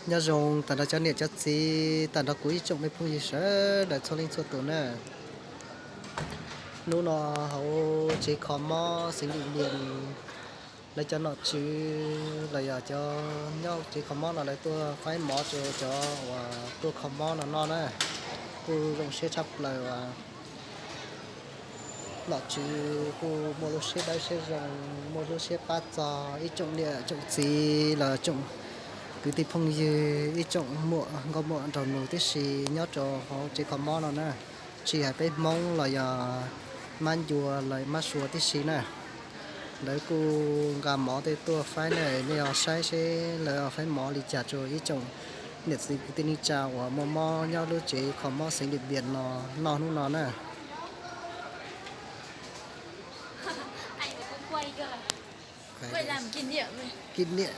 Nyob zoo tag nrho cov niam cov txiv, tag nrho kuv ib tsoom me phooj ywg sawv daws txhua leej txhua tus na. Hnub no hauv tsev kho mob xeev Dim Npias, lawv cov nom tswv los yog cov nyob tsev kho mob no lawv tuaj faib mov rau cov uas tuaj kho mob no noj na. Kuj zoo siab tshaj plaws uas nom tswv kuj muaj lub siab dawb siab zoo, muaj lub siab pab txog ib tsoom niam tsoom txiv los tsoom kwv tij phooj ywg, ib tsoom muam nkauj muam nraug nus tib si nyob rau hauv tsev kho mob no na. Tsis hais peb Hmoob los yog mab ncua los mab sua tib si na. Lawv kuj nqa mov tej tuaj faib na, nej ho saib seb lawv faib mov li cas rau ib tsoom niam txiv kwv tij neej tsa uas muaj mob nyob lub tsev kho mob xeev Dim Npias no noj hnub no na. Kỷ niệm,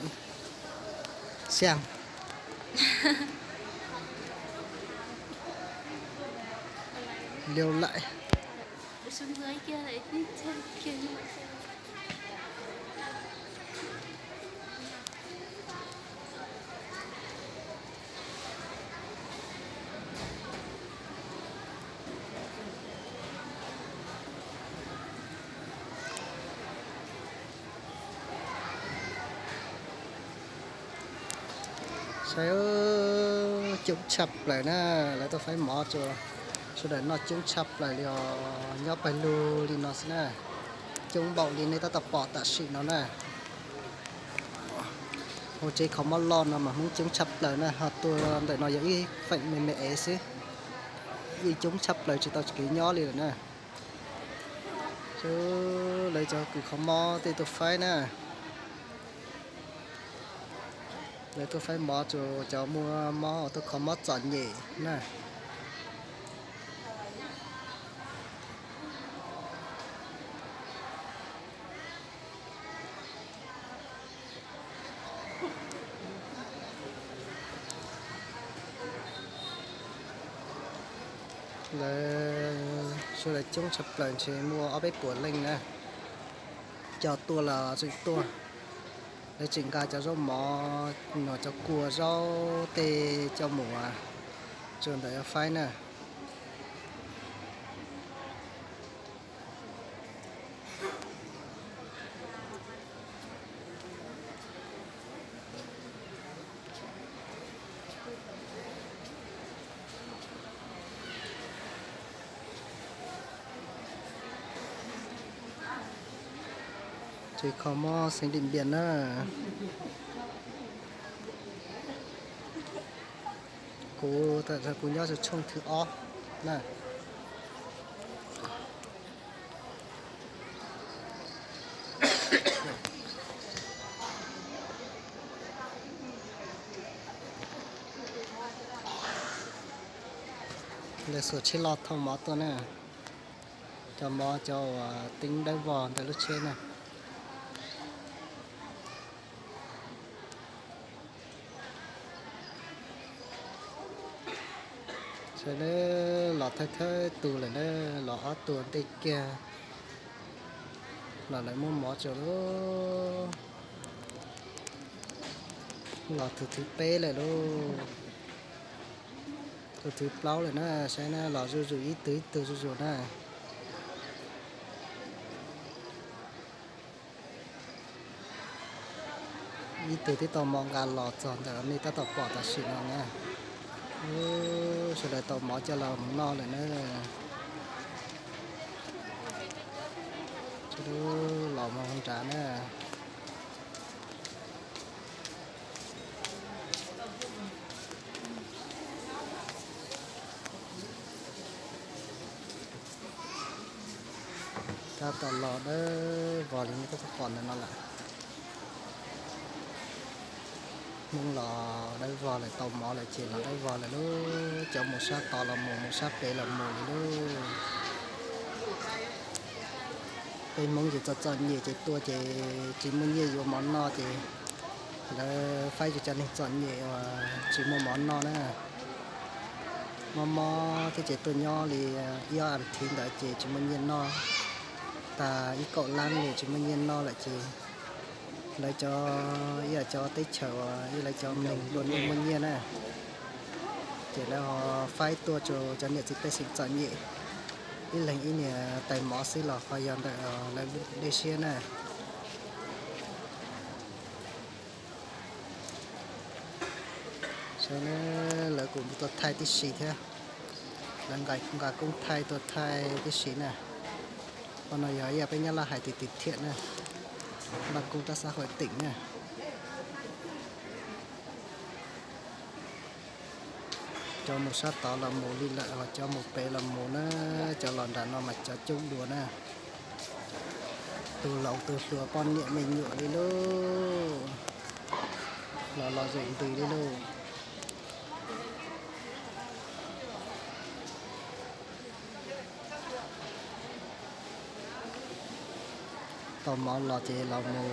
lưu lại. Saib, coob tshaj plaws na, lawv tuaj faib mov rau sawv daws noj coob tshaj plaws li os, nyob pawg lug li no xwb na. Coob npaum li nej tab tom pom tam sim no na. Hauv tsev kho mob loj no mas Hmoob coob tshaj plaws na, ho tuaj ntawm no yog ib feem me me es xwb, yeej coob tshaj plaws tsis tau kev nyob li lawm na. Lawv cov kws kho mob tej tuaj faib na, lawv tuaj faib mov rau cov muaj mob uas tuaj kho mob txom nyem na. Lawv sawv daws coob tshaj plaws ntshe muaj ob peb puas leej na, cov tuaj los tseem tuaj. Lawv tseem nqa cov zaub mov, cov kua zaub tej coj mus rau ntawm faib na. Tsev kho mob xeev Dim Npias na. Kuv, kuv nyob rau tshooj thib ob na. Lawv xuas tsheb loj thauj mov tuaj na. Cov mov cov uas teeb dawb vog ntawm lub tsheb na. Sawv daws los thawj thawj tus lawm na, los ob tug ntej kiag los lawv muab mov rau lauj. Los tus thib peb lawm lauj. Tus thib plaub lawm na, saib na, los zuj zus ib tug ib tug zuj zus na. Ib tug twb tau mov nqa los txog ntawm nej tab tom pom tam sim no na. Sawv daws tau mov coj los mus noj lawm na. Sawv daws los mus hauv nrad na. Tab tom los dawb vog li nej tab tom pom ntawm no lawm. Hmoob los dawb vog lawm, tau mov lawm ces los dawb vog lawm lauj. Cov mus sab tod los mus, mus sab pem los mus li lauj. Peb Hmoob ces txom txom nyem ces tuaj ces tsis muaj nyiaj yuav mov noj ces lawv faib rau cov neeg txom nyem uas tsis muaj mov noj na. Mob mob thiab ces tuaj nyob li ib ob as thiv ntawd ces tsis muaj nyiaj noj, tag ib kaum lab li tsis muaj nyiaj noj lawm ces Lawv cov, ib yam cov teb chaws uas ib lawv cov neeg muaj nyiaj na, ces lawv ho faib tuaj rau cov niam txiv pej xeem txom nyem, ib leeg ib niag tais mov xwb los ho yog ntawm lawv dej siab na. Saib, lawv kuj tuaj thaij tib si thiab, lawv nqa koob thaij tuaj thaij tib si na. Qhov no yog ib yam peb Nyab Laj hais tias từ thiện na, npaj koob tab xab hauj tỉnh na. Cov mus sab tod los mus li lawm, ho cov mus pem los mus na, cov los nram no mas cov coob dua na. Tus laus tus hluas poj niam me nyuam li lauj, los los zem ntws li lauj. Tau mov los ces los mus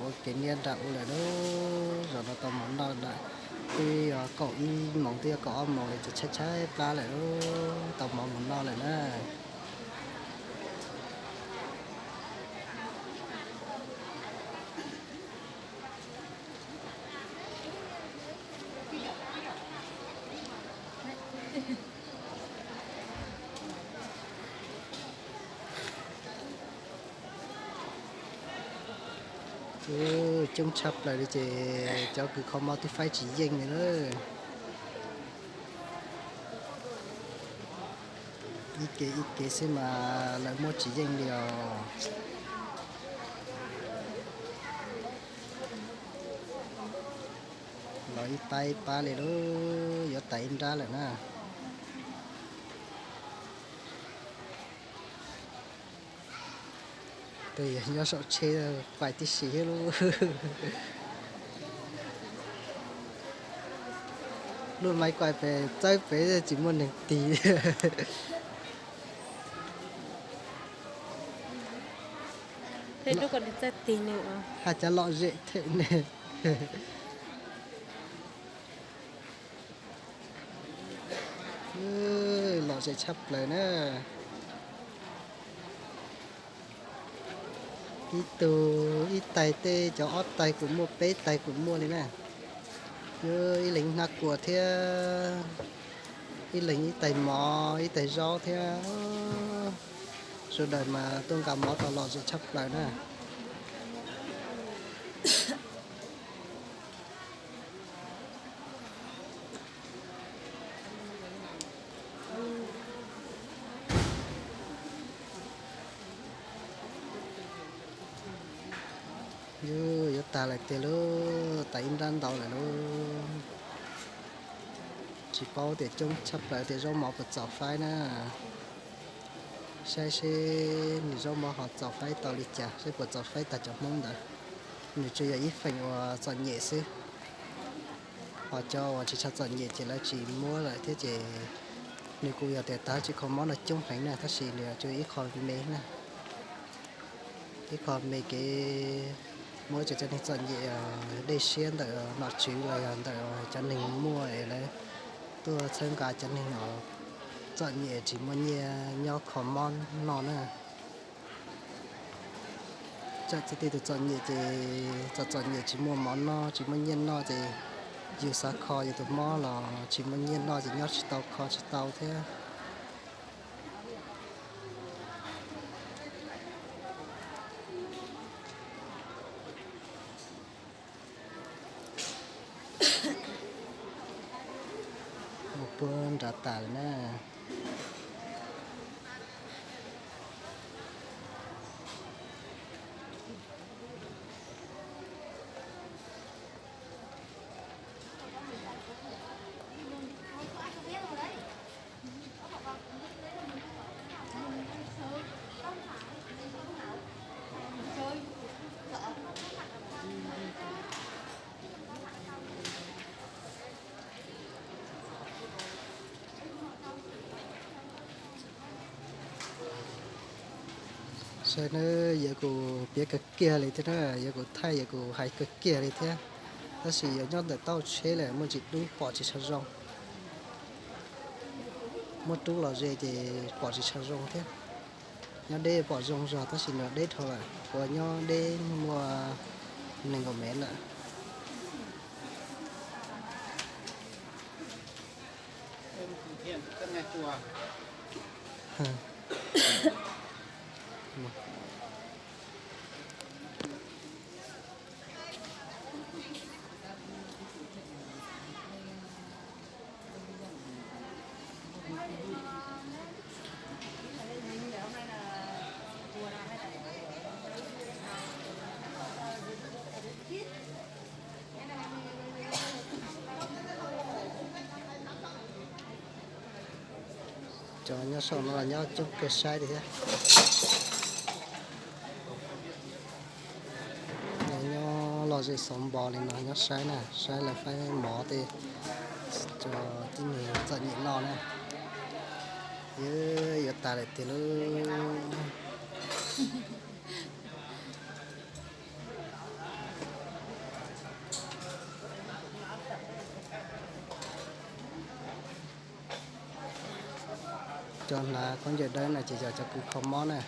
ua kev niab nram ub lawm lauj. Zaum no tau mov noj lawm, twb yog kaum ib moos twb yog kaum ob moos lawm ces tshaib tshaib plab lawm lauj, tau mov mus noj lawm na. Coob tshaj plaws li ces cov kws kho mob twb faib tsis yeej li lawm. Ib kev ib kev xwb mas lawv muab tsis yeej li os. Los ib pab ib pab li lauj, yuav tas ib nrab lawm na. Tus yawg nyob saum tsheb quaj tib si thiab lauj. Lub maiv quaj pem txawb pem tsis muaj neeg tig. Haj cov lom zem them ne. Lom zem tshaj plaws na. Ib tug ib tais tej, cov ob tais kuj muaj, peb tais kuj muaj li na. Ib leeg ib hnab kua thiab, ib leeg ib tais mov ib tais zaub thiab. Sawv daws mas tuaj nqa mov tau lom zem tshaj plaws na. Yuav, yuav tag lawm tiag lauj, tas ib nrab ntau lawm lauj. Tsis paub tias coob tshaj plaws tias zaub mov puas txaus faib na. Saib seb nws zaub mov ho txaus faib tau li cas, seb puas txaus faib tag cov Hmoob ntawd. Nws tsuas yog ib feem uas txom nyem xwb. Ho cov uas tsis tshua txom nyem ces lawv tsis muab lawm thiab ces nws kuj yog tias tav tsis kho mob no coob heev na, tab sis nws tsuas ib qho me na. Ib qho me kev muab cov, cov neeg txom nyem dej siab ntawm nom tswv los yog ntawm cov neeg muaj es lawv tuaj txhawb nqa cov neeg txom nyem tsis muaj nyiaj nyob kho mob noj na. Tsam txij tej tus txom nyem ces txom, txom nyem tsis muaj mov noj tsis muaj nyiaj noj ces yus xav kho yus tus mob los tsis muaj nyiaj noj ces nyob tsis tau kho tsis tau thiab. Ua puag nrad tas lawm na. Saib nawb, yawg kuj piav kawg kiag li thiab na, yawg kuj thaij, yawg kuj hais kawg kiag li thiab. Tab sis yog nyob ntawm taub hau tsheb lawm muaj ntsis dub pom tsis tshua zoo. Muab rub los ze ces pom tsis tshua zoo thiab. Nyob deb pom zoo zog tab sis nws deb dhau lawm, uas nyob deb muaj Nees nkaum mev lawm. Cov nyob saum no los nyob coob kawg saib li thiab. Nyob los zem xov npos li no nyob saib na, saib lawv faib mov tej, cov tib neeg txom nyem noj na. Yuav tas lawm tiag lauj. Cov hnav khaub ncaws dawb no ces yog cov kws kho mob na.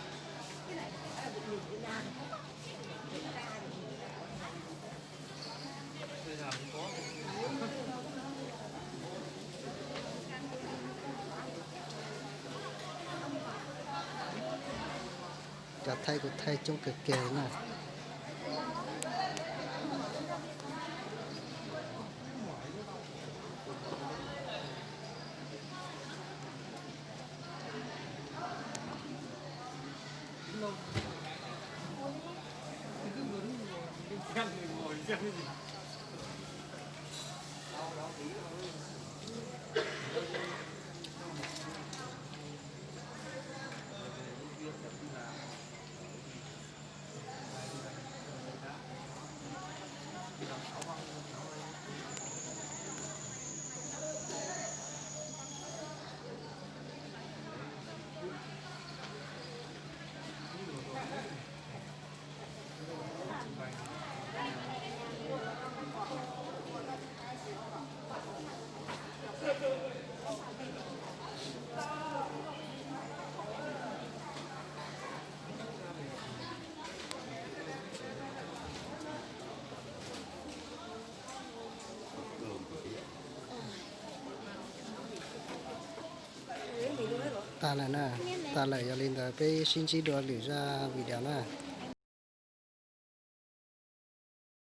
Cov thaij kuj thaij coob kawg kiag na. Tas lawm na, tas lawm, yog li ntawd peb sib ntsib dua lwm zaj video na.